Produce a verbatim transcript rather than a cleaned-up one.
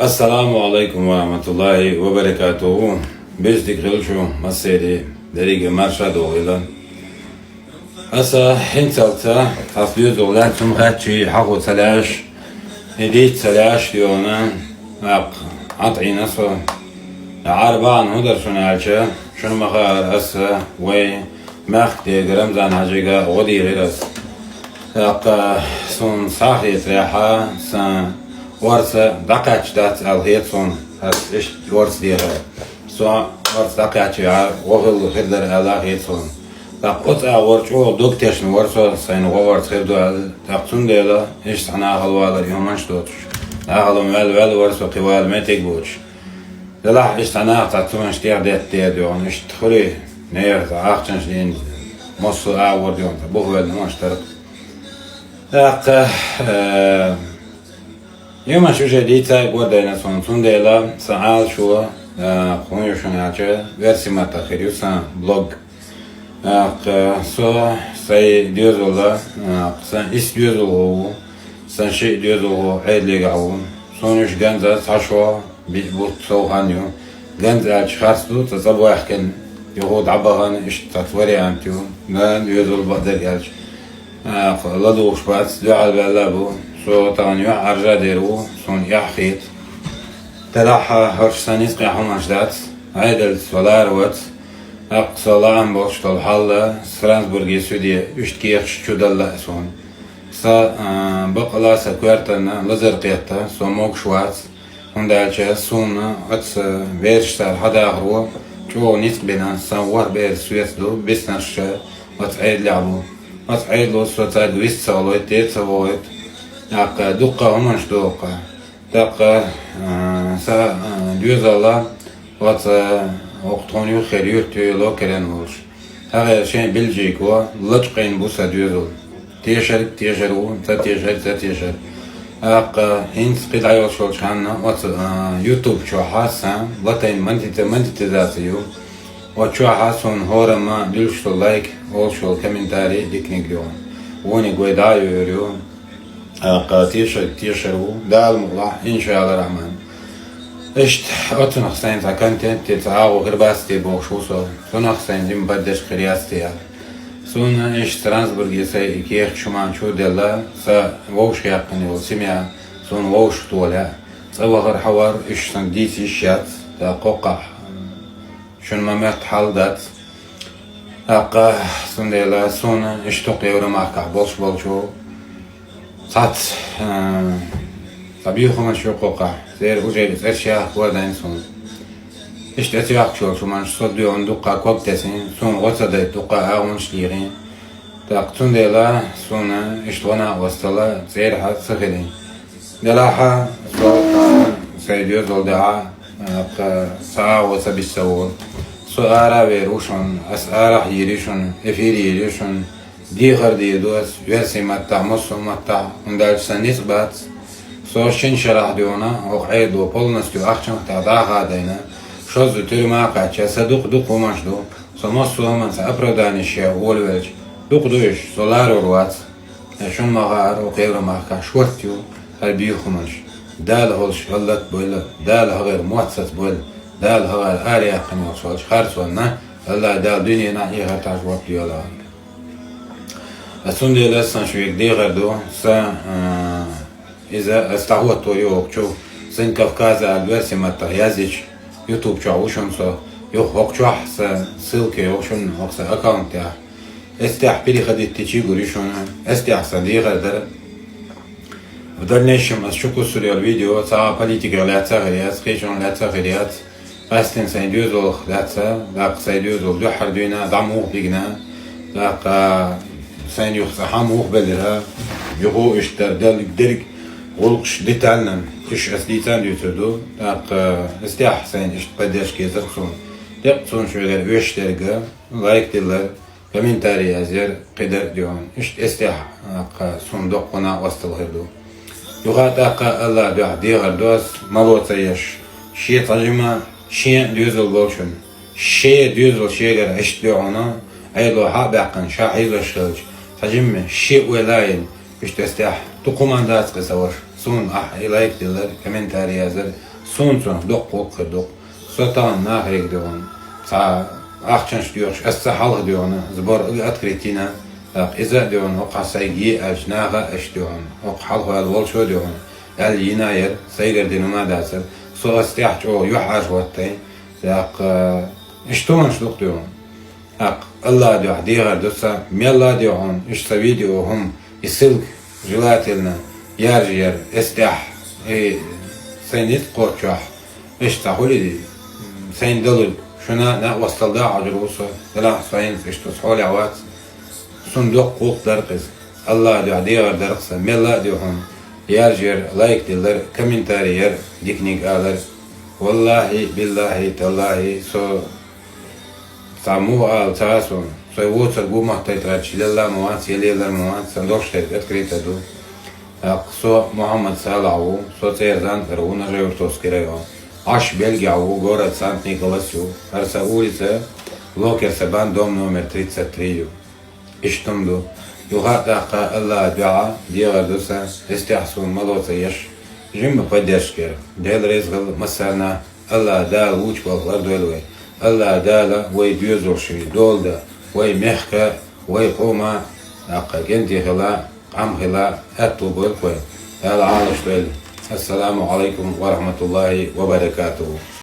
Ассаламу алайкум ва рахматуллахи ва баракатуху. Бийсик хилчу массери дерриге марша догӀила. Аса хӀинцалца хас доьзал лаьцна хӀума хаччи хьахо ца лаьш, и дийца ца лаьш йона, вакх, Ӏатӏина со. Арбан хӀудар шуна аьлча, шуна ма хаара аса вай мехкдега Рамзан хьажига гӀо дийгӀира ас. ТӀаккха сун сахьетарехьа, сан орца дӀакхачдац аьлла хет сун, ас иштта орца дехар. Со орца дӀакхаьчча, гӀо хилла хир дара аьлла хет сун. ТӀаккха оцу агӀор чӀогӀа дог тешна вара со, сайна гӀо орца хир ду аьлла. ТӀаккха цундела иштта цхьа нахала валар, и хӀуманаш доцуш. Нахала ваьлла, ваьлла вара со кхин вала меттиг боцуш. Делахь иштта цхьа наха цхьа цу хӀуманаш тӀехь детта дера дуьхьал, иштта хуьлий, нехан цхьа ахчанаш дийна, массо а агӀор дуьхьал, цхьа бух ваьлла хӀуманаш тара. ТӀаккха, э, Юмаш уже дийца гор дайна суна, цундела сан Ӏалашо, а, хӀун ю шуна аьлча, верси маттахь хир ю сан блог. А, кх-, со сай доьзалла, а, сан исс доьзалхо ву, сан шиъ доьзалхо Ӏедалегахь ву. Суна уьш ганза цхьа шо, биъ бутт сов хан ю. Ганза аьлча харц ду, цкъа цӀа бохкина, юха дӀабахана, иштта цхьацца вариант ю. Нана доьзал бакъдерг аьлча. А, ладугӀуш бац, дуьхьал баьлла бу. Со тахана юьхь Ӏаржа дер ву, суна эхь хета. Делахь хӀорш сан ницкъехь хӀуманаш дац, Ӏедалца со лара вац. ТӀаккха со лаам болуш долу хьал, Страсбурге суьде уьшта кехаш чу далла а суна. Сан, а, бакъала сан коьртанна лазар кхетта, со могуш вац. ХӀунда аьлча суна оцу бераш цара хьадахаро чӀогӀа ницкъ бина, сан ворхӀ бер соьца ду, биснарш оцу Ӏедалехь бу. Оцу Ӏедало со цаьрга вист ца гӀолойту, тӀе ца вохуьйту. ТӀаккха дуккха хӀуманаш доху-кха. ТӀаккха, а, сан, а, доьзалла оцу, оха тхуна юххера юьртуьйло керан волуш. ХӀара шайн Бельджико лачкъийна бу сан доьзал. Тешарг тешар ву, ца тешарг ца тешар. ТӀаккха хӀинца кхидӀа йолуш волчу ханна оцу, а, YouTube чохь сан латайн монетиза-, монетизация ю. Оцу чохь суна хӀорамма дуьллуш долу лайк, олуш йолу комментарий диканиг ю. Вониг вай дӀа а йойур ю. ТӀаккха тешарг тешар ву, Дала мукъалахь, иншалла рахьман. Иштта оцунах сайн цхьа контент те, цхьа агӀо хир бац те бохуш ву со. Цунах сайн жима поддержка хир яц те аьлла. Суна иштта Страсбурге сайн и кехат шуман чу делла, сан вовшахъяьккхина йолу семья, суна вовшахтолаьа. ЦӀа вахар хьавар, уьш сан дийца йиш яц, ткъа кхоккхахь шуна ма-моьтту хьал дац. ТӀаккха, цундела суна иштта кху Евромахкахь болуш болчу цхьацца, а, цхьа бехамаш ю кхоккхахь, церан уже цӀерш яхка вадайна суна. Иштта эца йохкуш йолчу манаш со дуьхьал дуккха ког тесина, суна гӀо ца дайта дуккха агӀонаш лийрина. ТӀаккха цундела суна иштта вана а вастала цӀерахьа ца хилина. Делахьа, со сайн доьзал дахьа, а, кха, сан агӀо ца биссаволу. Со ара а вер ву шуна, ас арахь йийр ю шуна, эфир йийр ю шуна, дехар дийр ду ас, верси маттахь, массо а маттахь, хӀунда аьлча сан ницкъ бац. Со шина шарахь дуьхьал, хӀокху Ӏедало полностью ахчанах тӀехь дӀа а хадийна, шозза туьрма а кхаьчча, сан дукха-дукха хӀуманаш ду. Со массо а хӀуманца оправдание еш волавелча, дукха ду уьш, со ларур вац. Ткъа шуна ма хаара, хӀокху Евромахкахь шортта ю хӀара бехамаш. Дала хӀолуш хӀаллакбойла, Дала хӀара мотт сацбойла, Дала хӀара араяьккхина йолуш волчу харцонна, Аллах Дала дуьненахь, эхартахь жоп лойла. Ас цундела сан шуьга дехар ду, сан, а, иза ас дӀахӀотто ю хӀокху чу, сан Кавказа аьлла верси маттахь язйича, YouTube чохь ву шуна со, юха хӀокху чохь сан ссылка йолу шуна хӀокху сан аккаунтехь. Эцтехь переходить дичи гур ю шуна, эцтехь сан дехар дара. В дальнейшем ас чу кхуссур йолу видео цхьа а политиках лаьцна хир яц, кхечунах лаьцна хир яц. Къаьстина сайн доьзалх лаьцна, даккха сайн доьзал дуьххьара дуьйна, дӀа муха бигна, даккха сайн юха цхьа хьан муха белира, юха иштта дерг, дерг гӀуллакхаш детально, уьш ас дийцан дуьйцур ду, даккха эцтехь сайн иштта поддержка езар суна. Деккъа цунна шуьгара веш дерга, лайк диллар, комментарий язъяр, кхидерг а дуьхьал. Иштта эцтехь, а, кха, суна доккха накъосталла хир ду. Юха а тӀаккха Аллах дуьхьа дехар ду ас, мало ца еш. Шен цхьа жима, шен а доьзал болчунна. Шен доьзал шегара иштта дуьхьал, Ӏедало хьа а баьккхина, ша хьийзош хилча, цхьа жимма шен ойла а йина, иштта эцтехь дукха хӀуманна дац кхин сан ваша. Суна ахь и лайк диллар, комментарий язъяр, Суна цунах дукха гӀуллакх хир ду. Со тахан нахага духьал цхьа ахчанаш доьхуш, аса хьалха духьал сбор а открыть йина, тӀаккха иза а духьал, хӀокху сайга е аьлча, наха а аша духьал, хӀокху хьалха ваьлла волчо а духьал, аьлла йина яра, сайгара дина ма дацара. Со аса тӀехь чӀогӀа юьхьӀаьржа хӀоттай, тӀаккха иштта хӀуманаш ду-кх духьал. ТӀаккха Аллахьа дуьхьа дехар ду сан, мелла а духьал, иштта сан видео хӀума, и ссылка желательно яржаяр, эс тӀехь, и сайн ницкъ кхоччохь, иштта хуьлий, сайн далур, шуна а накъосталла да хьожур ву со, делахь со хӀинца иштта оцу хьолехь вац, суна доккха гӀуллакх дара-кх иза. Аллахьа дуьхьа дехар дара-кх сан, мелла а духьал, яржаяр, лайк диллар, комментарий яр, диканиг алар. Валлахьи, биллахьи, таллахьи, со цхьа муха ала ца а суна, со вуьйцург ву моттуьйтур, чилелла а ма вац, елелла а ма вац, сан долуш дерг открыто ду. ТӀаккха со Мухьаммад Салахь ву, со цӀера Зантара ву, Нажи-Юртовский район. Ӏаш Бельгехь ву, город Санкт-Николас ю. ХӀара сан улица, Локерса бан, дом номер тридцать три ю. Иштта хӀума ду. Юха а тӀаккха Аллахьа дуьхьа дехар ду сан, эс тӀехь суна мало ца еш, жимма поддержка яр. Дела реза хуьлда массарна, Аллахьа Дала вуьйцуш болх лардойла вай. Аллахьа Дала вай доьзалшна дола дан, вай мехка, вай къоман, тӀаккха кӀентий хила, къам хила аьтто бойла-кх вай. Дала Ӏалашдойла. Ассаламу Ӏалайкум ва рахьматуллахьи ва баракатуху.